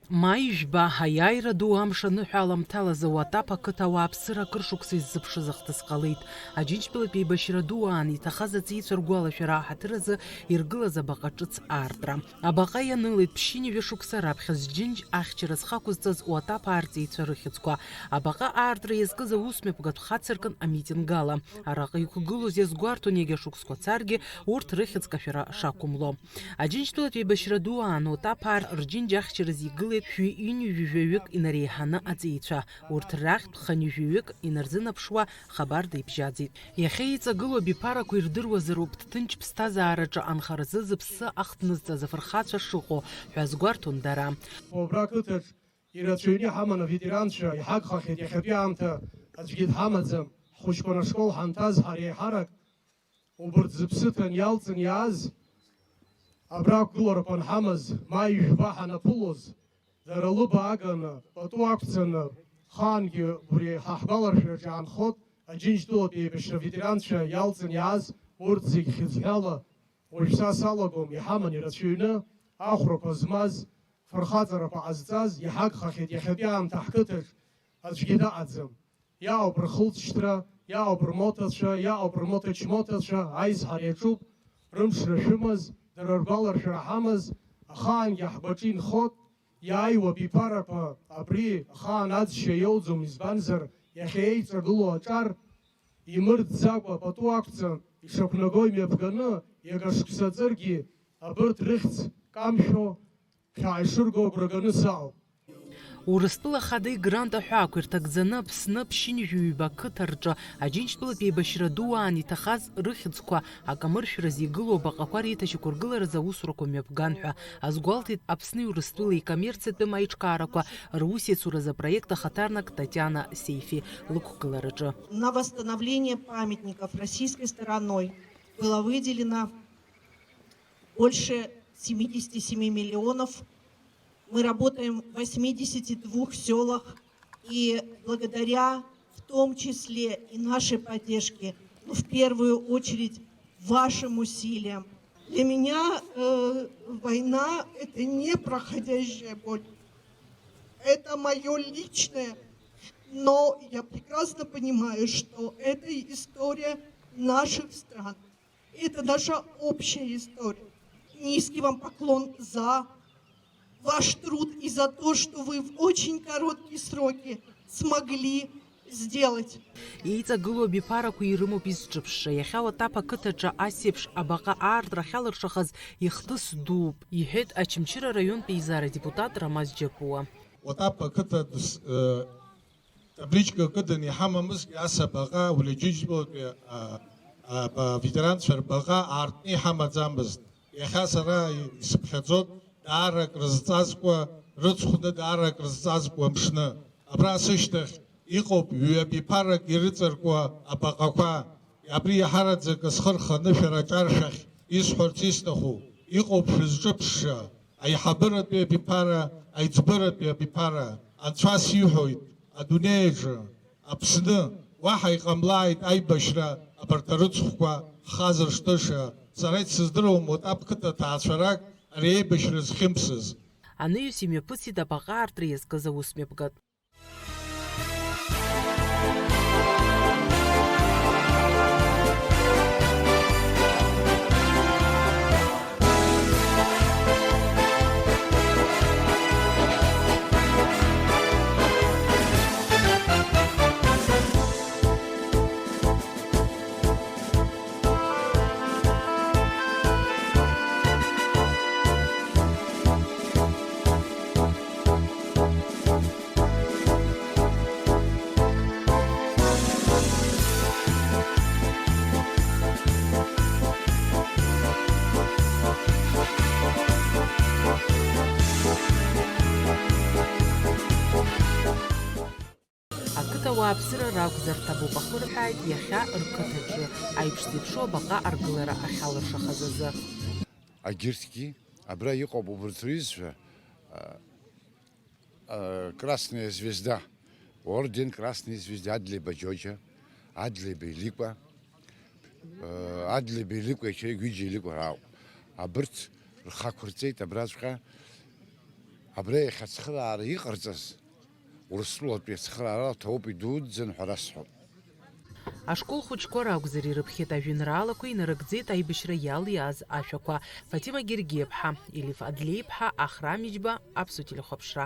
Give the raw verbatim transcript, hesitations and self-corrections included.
Маи жәба, аиааира ду амш аныҳәа аламҭалазы Уатаԥ ақыҭа ауааԥсыра акыр шықәса иззыԥшыз ахҭыс ҟалеит. Аџьынџьтәылатә еибашьра ду аан иҭахаз аҵеицәа ргәалашәара аҳаҭыразы иргылаз абаҟа ҿыц аартра. Абаҟа ианылеит ԥшьынҩажәа шықәса раԥхьа Зџьынџь ахьчара зхы ақәызҵаз Уатаԥ аарҵеицәа рыхьӡқәа. Абаҟа аартра иазкыз аусмҩаԥгатә хацыркын амитинг ала. Араҟа иқәгылоз иазгәарҭон, иагьа шықәсқәа царгьы урҭ рыхьӡ кашәара шақәымло. Аџьынџьтәылатә еибашьра ду аан Уатаԥ аарт Рџьынџь ахьчараз игылеит шәи ҩынҩажәаҩык инареиҳаны аҵеицәа. Урҭ рахьтә хынҩажәаҩык инарзынаԥшуа хабарда ибжьаӡит. Иахьа иҵагылоу абиԥарақәа ирдыруазароуп, ҭҭынч ԥсҭазаараҿы анхаразы зыԥсы ахҭнызҵаз афырхацәа шыҟоу ҳәа азгәарҭон дара. Убра ақыҭаҿ ирацәаҩны иҳаман аветеранцәа, иҳагхахьеит иахьатәи аамҭа аӡәгьы дҳамаӡам. Ҳхәыҷқәа анашкол ҳанҭаз ҳара еиҳарак убырҭ зыԥсы ҭаны иалҵын иааз, абра ақәгыларақәа анҳамаз, ма ижәба ҳанаԥылоз, дара лыбааганы, пату ақәҵаны, хаангьы убри ҳа ҳгәаларшәараҿы иаанхот, Аџьынџьтәылатә еибашьра аветеранцәа иалҵын иааз, урҭ зегь хьыӡҳәала, уажә са салагом, иҳаман ирацәаҩны, ахәрақәа змаз, фырхаҵарақәа ҟазҵаз, иҳагхахьеит иахьатәи аамҭа ҳқыҭаҿ аӡәгьы даҟаӡам. Иаауп рхылҵшьҭра, иаауп рмоҭацәа, иаауп рмоҭачмоҭацәа, аизҳара иаҿуп, рымшра шәымаз, дара ргәаларшәара ҳамаз, ахаангьы ҳгәаҿы инхот, иааиуа абиԥарақәа абри ахаан аӡшьа иоуӡом, избанзар, иахьа еиҵагылоу аҿар имырӡӡакәа пату ақәҵан, ишақәнаго имҩаԥганы, иага шықәса ҵыргьы абырҭ рыхьӡ камшәо, ԥхьаҟа ишырго агәра ганы саауп. Урыстәыла Ахадеи Грант аҳәаақәа ирҭагӡаны Аԥсны ԥшьынҩажәаҩба қыҭа рҿы Аџьынџьтәылатә еибашьра ду аан иҭахаз рыхьӡқәа акамыршәразы игылоу абаҟақәа реиҭашьақәыргыларазы аусурақәа мҩаԥган ҳәа азгәалҭеит Аԥсни Урыстәылеи икоммерциатәым аиҿкаарақәа русеицуразы апроект ахаҭарнак Татиана Сейфи лықәгылараҿы. На восстановление памятников российской стороной было выделено больше семидесяти семи миллионов. Мы работаем в восьмидесяти двух сёлах, и благодаря в том числе и нашей поддержке, но в первую очередь вашим усилиям. Для меня, э, война — это не проходящая боль. Это моё личное, но я прекрасно понимаю, что это и история наших стран. Это наша общая история. Низкий вам поклон за ваш труд и за то, что вы в очень короткие сроки смогли сделать. Еиҵагылоу абиԥарақәа ирымоуп изҿыԥшша. Иахьа Уатаԥ ақыҭаҿы ас еиԥш абаҟа аартра ахьалыршахаз ихҭыс дууп, иҳәеит Очамчыра араионтә еизара адепутат Рамаз Џьапуа. Уатаԥ ақыҭа дыс-, э, табличка кыдын иҳамамызгьы, ас абаҟа, Уреџьыџьтәылатәи, а, а, ба-, ветеранцәа рбаҟа аартны иҳамаӡамызт. Иахьа сара исыԥхьаӡоит, даара акрызҵазкуа, рыцхәны даара акрызҵазкуа мшны. Абра сышьҭахь иҟоуп ҩ-абиԥарак ирыҵаркуа абаҟақәа. Абри иаҳараӡак схы рханы шәара аҿар шәахь исҳәарц исҭаху, иҟоуп шәызҿыԥшша, аиҳабыратәи абиԥара, аиҵбыратәи абиԥара, анцәа сиҳәоит, адунеи аҿы, Аԥсны, уаҳа иҟамлааит аибашьра абарҭ арыцхәқәа ҳхазыршҭыша, сара исыздыруам Уатаԥ қыҭа ҭаацәарак ари аибашьра зхьымсыз. Анаҩс имҩаԥысит абаҟа аартра иазкыз аусмҩаԥгатә. Ақыҭа ауааԥсыра ракәзар, ҭабуп ахырҳәааит иахьа рқыҭаҿы аиԥш зеиԥшу абаҟа аргылара ахьалыршахаз азы. Агьырҭгьы абра иҟоуп убырҭ рҩызцәа, а, а, Красная Звезда, орден Красной Звезды, Адлеиба Џьоџьа, Адлеиба Еликәа, а, Адлеиба Еликәа иашьа ҩыџьа Еликәа раауп. Абырҭ рхы ақәырҵеит абраҵәҟьа. Абра иахьа ацхыраара иҟарҵаз, Урыстәылатәи ацхыраара ҭоуп идуӡӡан ҳәа расҳәоит. Ашкол хәыҷқәа ракәзар ирыԥхьеит ажәеинраалақәа, инарыгӡеит аибашьра иалиааз ашәақәа. Фатима Гергиаԥҳа, Елиф Адлеиԥҳа, Ахрам Иџьба, Аԥсуа телехәаԥшра.